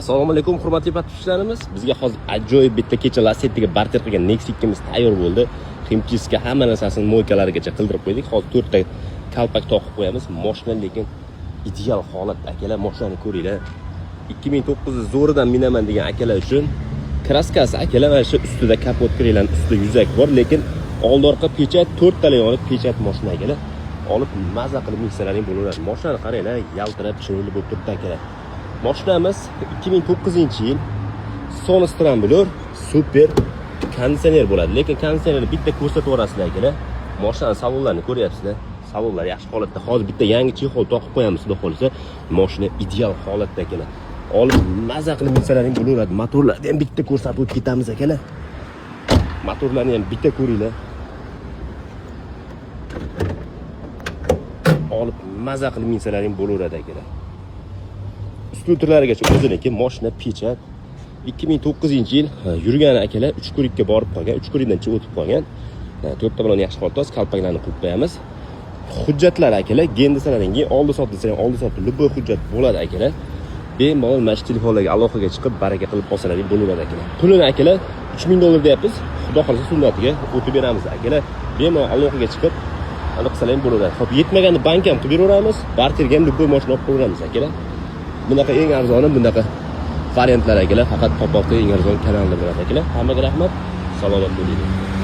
Assalomu alaykum, hurmatli подписчик larimiz. Bizga hozir ajoyib bitta kecha Lacetti'ga barter qilgan Nexia 2miz tayyor bo'ldi. Химчистка, hamma narsasini, мойка larigacha qildirib qo'ydik. Hozir to'rtta колпак toqib qo'yamiz. Moshina lekin ideal holatda, akalar, mashinani ko'ringlar. 2009 zo'ridan minaman degan akalar uchun краска si, akalar, mana shu ustida kapot kiringlarni ustida yuzak bor, lekin oldi orqa печать, to'rttala yonib печать moshina, akalar. Olib maza qilib minsalaring bo'laveradi. Mashinani qaranglar, yaltirab chiroyli bo'lib turibdi, akalar. Mashinamiz 2009-yil Sonos Turanblur super konditsioner bo'ladi. Lekin konditsionerni bitta ko'rsatib yuborasizlar, akalar. Mashinani salonlarini ko'ryapsizlar. Salonlar yaxshi holatda. Hozir bitta yangi чехол toqib qo'yamiz, xudo xohlasa. Mashina ideal holatda, akalar. Olib maza qilib minsalaring bo'laveradi. Motorlarni ham bitta ko'rsatib o'tib ketamiz, akalar. Motorlarni ham bitta ko'ringlar. Olib maza qilib minsalaring bo'laveradi, akalar. Skuterlarigacha o'ziniki, moshina печать. 2009-yil yurgani, akalar, Uchko'rikka borib qolgan, Uchko'rikdan o'tib qolgan. To'rtta balon yaxshi holatda, hozir колпак larni qo'yib qo'yamiz. Hujjatlar, akalar, gen desalaring gen, oldi sotdi desang oldi sotdi, любой hujjat bo'ladi, akalar. Bemalol mana shu telefonlarga aloqaga chiqib, baraka qilib olsalaring bo'laveradi, akalar. Pulini, akalar, 3000 dollar deyapmiz. Xudo xohlasa, sunnatiga o'tib beramiz, akalar. Bemalol aloqaga chiqib, anaqa qilsalar ham bo'laveradi. Xo'p, yetmaganda bank ham qilib beraveramiz, barterga ham любой mashina olib qo'yaveramiz, akalar. Bunaqa eng arzoni, bunaqa variantlar, akalar, faqat Popokda eng arzon kanalda bo'ladi, akalar. Hammaga rahmat, salomat bo'linglar.